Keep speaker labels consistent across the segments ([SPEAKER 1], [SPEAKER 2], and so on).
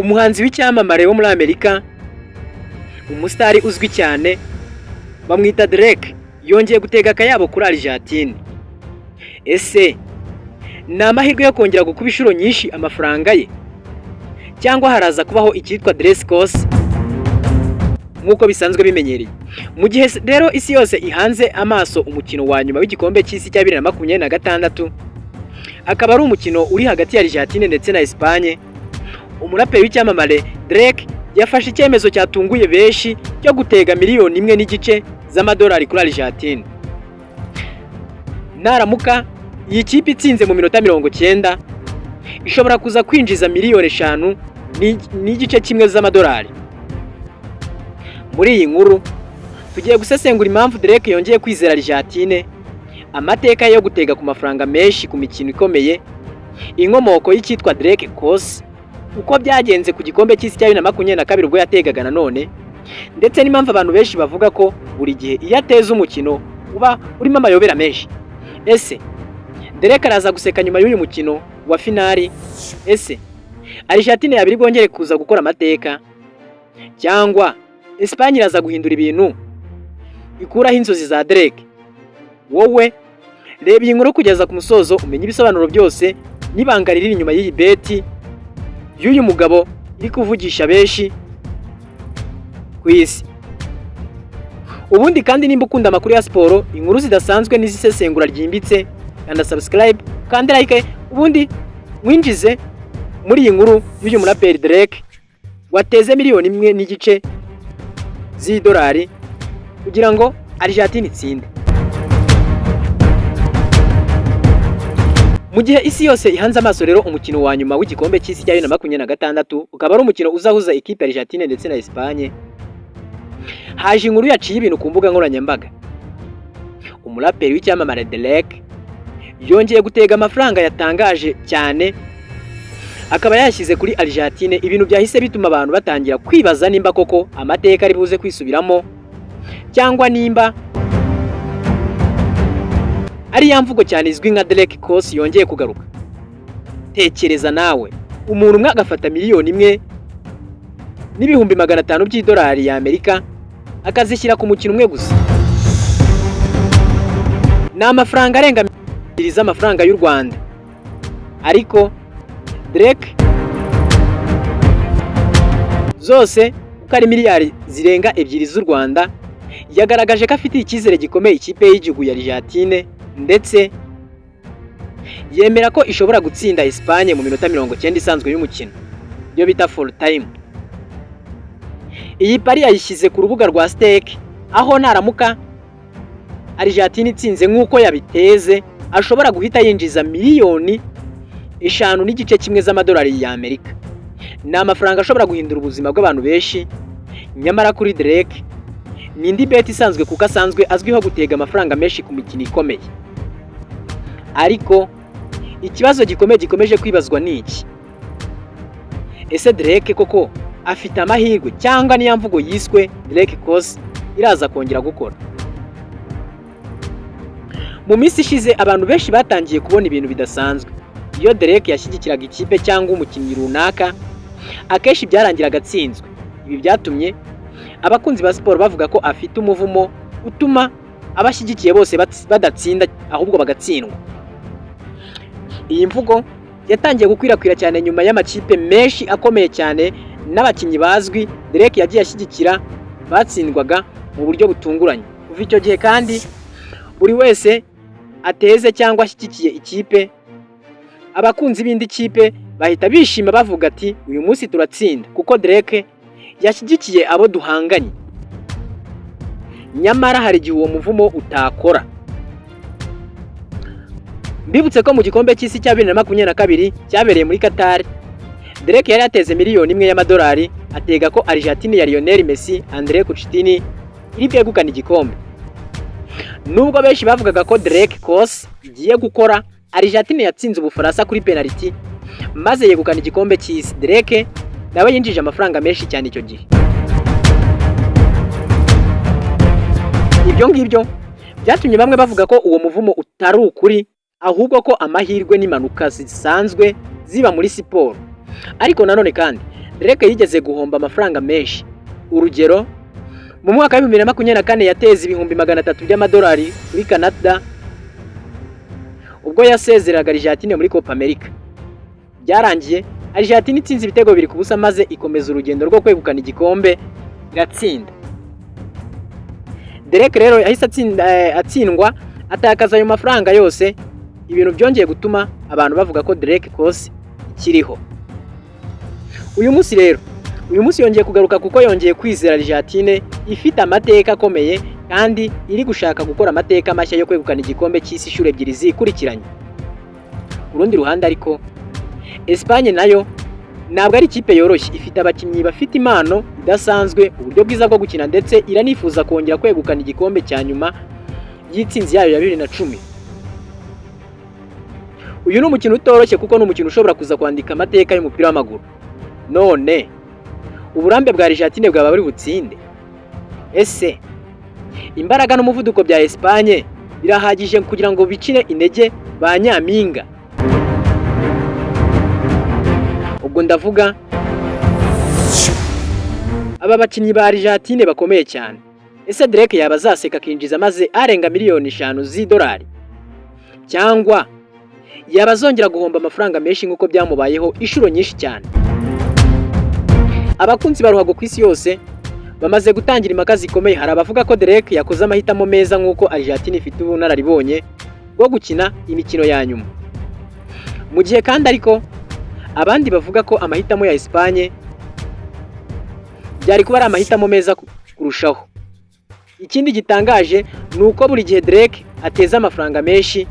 [SPEAKER 1] Umuhanzi w'icyamamare wo muri Amerika, umusitari uzwi cyane bamwita Drake, yongeye gutega akayabo kuri Argentine. Ese ni amahirwe yo kongera gukuba inshuro nyinshi amafaranga ye, cyangwa haraza kubaho icyitwa Drake Curse nk'uko bisanzwe bimenyereye? Mu gihe rero isi yose ihanze amaso umukino wa nyuma w'igikombe cy'isi cya 2026, akaba ari umukino uri hagati ya Argentine ndetse na Espagne, umuraperi w'icyamamare Drake yafashe icyemezo cyatunguye benshi cyo gutega miliyoni 1.5 z'amadolari kuri Argentine. Naramuka iyi kipe itsinze mu minota 90, ishobora kuza kwinjiza miliyoni 5.5 z'amadolari. Muri iyi nkuru tugiye gusesengura impamvu Drake yongeye kwizera Argentine, amateka yo gutega ku mafaranga menshi ku mikino ikomeye, inkomoko y'icyitwa Drake Curse, uko byagenze ku gikombe cy'isi cya 2022 ubwo yategaga nanone, ndetse n'impamvu abantu benshi bavuga ko buri gihe iyo ateza umukino uba urimo amayobera menshi. Ese Drake araza guseka nyuma y'uyu mukino wa finali? Ese Argentine yaba iri bwongere kuza gukora amateka, cyangwa Espagne iraza guhindura ibintu ikuraho inzozi za Drake? Wowe reba iyi nkuru kugeza ku musozo, umenye ibisobanuro byose n'ibanga riri inyuma y'iyi bet y'uyu mugabo iri kuvugisha benshi ku isi. Ubundi kandi, nimba ukunda amakuru ya siporo, inkuru zidasanzwe n'izisesengura ryimbitse, kanda subscribe, kandi like, ubundi mwinjize muri iyi nkuru y'uyu muraperi Drake wateze miliyoni 1.5 z'idolari kugira ngo Argentine itsinde. Mu gihe isi yose ihanze amaso rero umukino wa nyuma w'igikombe cy'isi cya 2026, ukaba ari umukino uzahuza ikipe ya Argentine ndetse na Espagne, haje inkuru yaciye ibintu ku mbuga nkoranyambaga. Umuraperi w'icyamamare Drake yongeye gutega amafaranga yatangaje cyane, akaba yashyize kuri Argentine, ibintu byahise bituma abantu batangira kwibaza nimba koko amateka ari buze kwisubiramo, cyangwa nimba ari ya mvugo cyane izwi nka Drake Curse yongeye kugaruka. Tekereza nawe, umuntu umwe agafata 1,500,000 by'idolari y'Amerika akazishyira ku mukino umwe gusa. Ni amafaranga arenga miliyoni z'amafaranga y'u Rwanda. Ariko Drake zose uko ari miliyari zirenga 2 z'u Rwanda, yagaragaje ko afitiye icyizere gikomeye ikipe y'igihugu ya Argentine, ndetse yemera ko ishobora gutsinda Espagne mu minota 90 isanzwe y'umukino, iyo bita full time. Iyi pari yayishyize ku rubuga rwa Stake, aho naramuka Argentine itsinze nk'uko yabiteze, ashobora guhita yinjiza miliyoni 5.5 z'amadolari y'Amerika. Ni amafaranga ashobora guhindura ubuzima bw'abantu benshi. Nyamara kuri Drake ni indi bet isanzwe, kuko asanzwe azwiho gutega amafaranga menshi ku mikino ikomeye. Ariko ikibazo gikomeye gikomeje kwibazwa ni iki: ese Drake koko afite amahirwe, cyangwa niya mvugo yiswe Drake Curse iraza kongera gukora? Mu minsi ishize abantu benshi batangiye kubona ibintu bidasanzwe. Iyo Drake yashyigikiraga ikipe cyangwa umukinnyi runaka, akenshi byarangiraga atsinzwe. Ibi byatumye abakunzi ba siporo bavuga ko afite umuvumo utuma abashyigikiye bose badatsinda, ahubwo bagatsindwa. Iyi mvugo yatangiye gukwirakwira cyane nyuma y'amakipe menshi akomeye cyane n'abakinnyi bazwi Drake yagiye ashyigikira batsindwaga mu buryo butunguranye. Kuva icyo gihe kandi, buri wese ateze cyangwa ashyigikiye ikipe, abakunzi b'indi kipe bahita bishima bavuga ati: "Uyu munsi turatsinda kuko Drake yashyigikiye abo duhanganye." Nyamara hari igihe uwo muvumo utakora. Mbibutse ko mu gikombe cy'isi cya 2022 cyabereye muri Qatar, Drake yari yateze miliyoni 1 y'amadolari, atega ko Argentine ya Lionel Messi, André Cuccittini iri bwegukane igikombe. Nubwo benshi bavugaga ko Drake Curse igiye gukora, Argentine yatsinze Ubufaransa kuri penalty maze yegukana igikombe cy'isi. Drake nawe yinjije amafaranga menshi cyane icyo gihe. Ibyo ngibyo byatumye bamwe bavuga ko uwo muvumo utari ukuri, ahubwo ko amahirwe n'impanuka zisanzwe ziba muri siporo. Ariko nanone kandi, Drake yigeze guhomba amafaranga menshi. Urugero, mu mwaka wa 2024 yateze 300,000 by'amadolari kuri Canada ubwo yasezeraga Argentine muri Copa America. Byarangiye Argentine itsinze ibitego 2-0, maze ikomeza urugendo rwo kwegukana igikombe, iratsinda. Drake rero yahise atsindwa, atakaza ayo mafaranga yose, ibintu byongeye gutuma abantu bavuga ko Drake Curse ikiriho. Uyu munsi rero, uyu munsi yongeye kugaruka kuko yongeye kwizera Argentine ifite amateka akomeye kandi iri gushaka gukora amateka mashya yo kwegukana igikombe cy'isi inshuro ebyiri zikurikiranye. Ku rundi ruhande ariko, Espagne nayo ntabwo ari ikipe yoroshye. Ifite abakinnyi bafite impano idasanzwe, uburyo bwiza bwo gukina, ndetse iranifuza kongera kwegukana igikombe cya nyuma y'itsinzi yayo ya 2010. Uyu ni umukino utoroshye kuko ni umukino ushobora kuza kwandika amateka y'umupira w'amaguru. None uburambe bwa Argentine bwaba buri butsinde? Ese imbaraga n'umuvuduko bya Espagne birahagije kugira ngo bicire intege ba nyampinga? Ubwo ndavuga aba bakinnyi ba Argentine bakomeye cyane. Ese Drake yaba azaseka akinjiza maze arenga miliyoni 5 z'idolari, cyangwa yaba azongera guhomba amafaranga menshi nk'uko byamubayeho inshuro nyinshi cyane? Abakunzi ba ruhago ku isi yose bamaze gutangira impaka zikomeye. Hari abavuga ko Drake yakoze amahitamo meza nk'uko Argentine ifite ubunararibonye bwo gukina imikino ya nyuma, mu gihe kandi ariko abandi bavuga ko amahitamo ya Espagne byari kuba ari amahitamo meza kurushaho. Ikindi gitangaje ni uko buri gihe Drake ateza amafaranga menshi,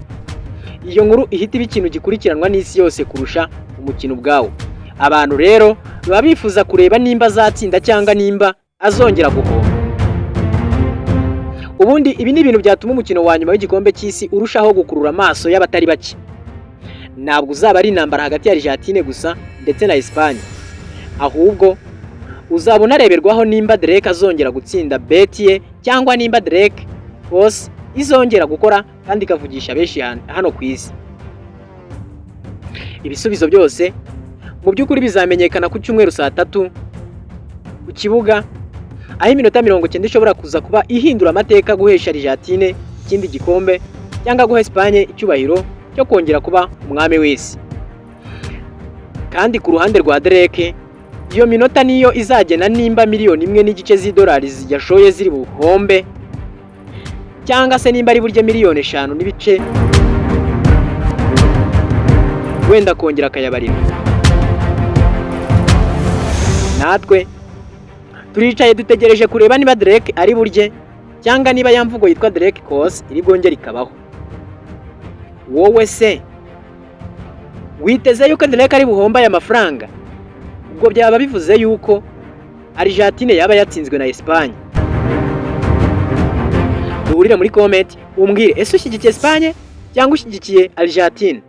[SPEAKER 1] iyo nkuru ihita iba ikintu gikurikiranwa n'isi yose kurusha umukino ubwawo. Abantu rero baba bifuza kureba nimba azatsinda cyangwa nimba azongera guhomba. Ubundi ibi ni ibintu byatuma umukino wa nyuma w'igikombe cy'isi urushaho gukurura amaso y'abatari bake. Ntabwo uzaba ari intambara hagati ya Argentine gusa ndetse na Espagne, ahubwo uzaba unareberwaho nimba Drake azongera gutsinda bet ye cyangwa nimba Drake Curse izongera gukora kandi ikavugisha benshi hano ku isi. Ibisubizo byose mu by'ukuri bizamenyekana ku cyumweru saa 3 ku kibuga, aho iminota 90 ishobora kuza kuba ihindura amateka, guhesha Argentine ikindi gikombe cyangwa guha Espagne icyubahiro cyo kongera kuba umwami w'isi. Kandi ku ruhande rwa Drake, iyo minota niyo izagena nimba miliyoni 1.5 z'idolari yashoye ziri buhombe, cyangwa se nimba ari burye miliyoni 5.5, wenda akongera akayabarira. Natwe turicaye dutegereje kureba niba Drake ari burye cyangwa niba ya mvugo yitwa Drake Curse iri bwongere ikabaho. Wowe se witeze yuko Drake ari buhombe aya mafaranga? Ubwo byaba bivuze yuko Argentine yaba yatsinzwe na Espagne. Duhurire muri comment umbwire: ese ushyigikiye Espagne cyangwa ushyigikiye Argentine?